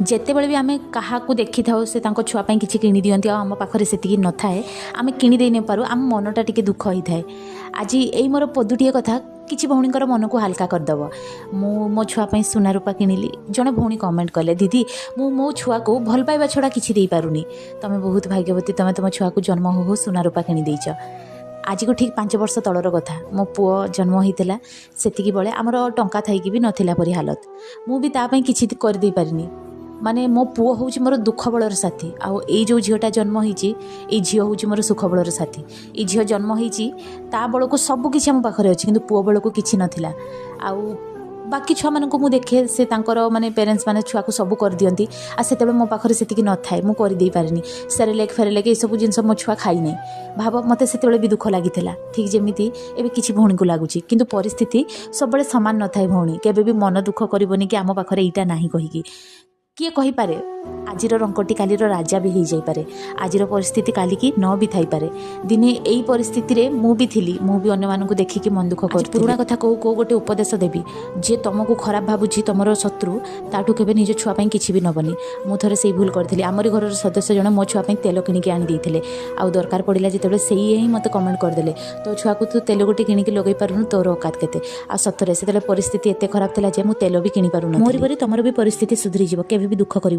ଯେତେବେଳେ ବି ଆମେ କାହାକୁ ଦେଖିଥାଉ, ସେ ତାଙ୍କ ଛୁଆ ପାଇଁ କିଛି କିଣିଦିଅନ୍ତି ଆଉ ଆମ ପାଖରେ ସେତିକି ନଥାଏ, ଆମେ କିଣିଦେଇ ନପାରୁ, ଆମ ମନଟା ଟିକେ ଦୁଃଖ ହେଇଥାଏ। ଆଜି ଏଇ ମୋର ପଦୁଟିଏ କଥା କିଛି ଭଉଣୀଙ୍କର ମନକୁ ହାଲକା କରିଦେବ। ମୁଁ ମୋ ଛୁଆ ପାଇଁ ସୁନା ରୂପା କିଣିଲି। ଜଣେ ଭଉଣୀ କମେଣ୍ଟ କଲେ, "ଦିଦି, ମୁଁ ମୋ ଛୁଆକୁ ଭଲ ପାଇବା ଛଡ଼ା କିଛି ଦେଇପାରୁନି। ତୁମେ ବହୁତ ଭାଗ୍ୟବତୀ, ତୁମେ ତୁମ ଛୁଆକୁ ଜନ୍ମ ହଉ ହଉ ସୁନା ରୂପା କିଣିଦେଇଛ।" ଆଜିକୁ ଠିକ୍ 5 ବର୍ଷ ତଳର କଥା। ମୋ ପୁଅ ଜନ୍ମ ହେଇଥିଲା, ସେତିକି ବେଳେ ଆମର ଟଙ୍କା ଥାଇକି ବି ନଥିଲା ପରି ହାଲତ। ମୁଁ ବି ତା ପାଇଁ କିଛି କରିଦେଇପାରିନି। ମାନେ ମୋ ପୁଅ ହେଉଛି ମୋର ଦୁଃଖ ବେଳର ସାଥୀ ଆଉ ଏଇ ଯେଉଁ ଝିଅଟା ଜନ୍ମ ହେଇଛି, ଏଇ ଝିଅ ହେଉଛି ମୋର ସୁଖ ବେଳର ସାଥୀ। ଏଇ ଝିଅ ଜନ୍ମ ହେଇଛି, ତା ବେଳକୁ ସବୁ କିଛି ଆମ ପାଖରେ ଅଛି, କିନ୍ତୁ ପୁଅ ବେଳକୁ କିଛି ନଥିଲା। ଆଉ ବାକି ଛୁଆମାନଙ୍କୁ ମୁଁ ଦେଖେ, ସେ ତାଙ୍କର ମାନେ ପ୍ୟାରେଣ୍ଟସ୍ ମାନେ ଛୁଆକୁ ସବୁ କରିଦିଅନ୍ତି ଆଉ ସେତେବେଳେ ମୋ ପାଖରେ ସେତିକି ନଥାଏ, ମୁଁ କରିଦେଇପାରେନି। ସେରେଲେକ୍ ଫେରେଲେକ୍ ଏସବୁ ଜିନିଷ ମୋ ଛୁଆ ଖାଇନାହିଁ। ଭାବ, ମୋତେ ସେତେବେଳେ ବି ଦୁଃଖ ଲାଗିଥିଲା, ଠିକ୍ ଯେମିତି ଏବେ କିଛି ଭଉଣୀଙ୍କୁ ଲାଗୁଛି। କିନ୍ତୁ ପରିସ୍ଥିତି ସବୁବେଳେ ସମାନ ନଥାଏ ଭଉଣୀ। କେବେ ବି ମନ ଦୁଃଖ କରିବନି କି ଆମ ପାଖରେ ଏଇଟା ନାହିଁ କହିକି। କିଏ କହିପାରେ, ଆଜିର ରଙ୍କଟି କାଲିର ରାଜା ବି ହେଇଯାଇପାରେ। ଆଜିର ପରିସ୍ଥିତି କାଲିକି ନ ବି ଥାଇପାରେ। ଦିନେ ଏଇ ପରିସ୍ଥିତିରେ ମୁଁ ବି ଥିଲି। ମୁଁ ବି ଅନ୍ୟମାନଙ୍କୁ ଦେଖିକି ମନ ଦୁଃଖ କରୁଥିଲି। ପୁରୁଣା କଥା କହୁ କହୁ ଗୋଟେ ଉପଦେଶ ଦେବି। ଯିଏ ତୁମକୁ ଖରାପ ଭାବୁଛି, ତୁମର ଶତ୍ରୁ, ତାଠୁ କେବେ ନିଜ ଛୁଆ ପାଇଁ କିଛି ବି ନେବନି। ମୁଁ ଥରେ ସେଇ ଭୁଲ କରିଥିଲି। ଆମରି ଘରର ସଦସ୍ୟ ଜଣେ ମୋ ଛୁଆ ପାଇଁ ତେଲ କିଣିକି ଆଣି ଦେଇଥିଲେ ଆଉ ଦରକାର ପଡ଼ିଲା ଯେତେବେଳେ, ସେଇ ହିଁ ମୋତେ କମେଣ୍ଟ କରିଦେଲେ, "ତୋ ଛୁଆକୁ ତୁ ତେଲ ଗୋଟେ କିଣିକି ଲଗେଇ ପାରୁନୁ, ତୋର ଔକାତ କେତେ?" ଆଉ ସତରେ ସେତେବେଳେ ପରିସ୍ଥିତି ଏତେ ଖରାପ ଥିଲା ଯେ ମୁଁ ତେଲ ବି କିଣି ପାରୁନଥିଲି। ମୋରି ପରି ତୁମର ବି ପରିସ୍ଥିତି ସୁଧୁରିଯିବ। କେବେ ବି ଦୁଃଖ କରିବ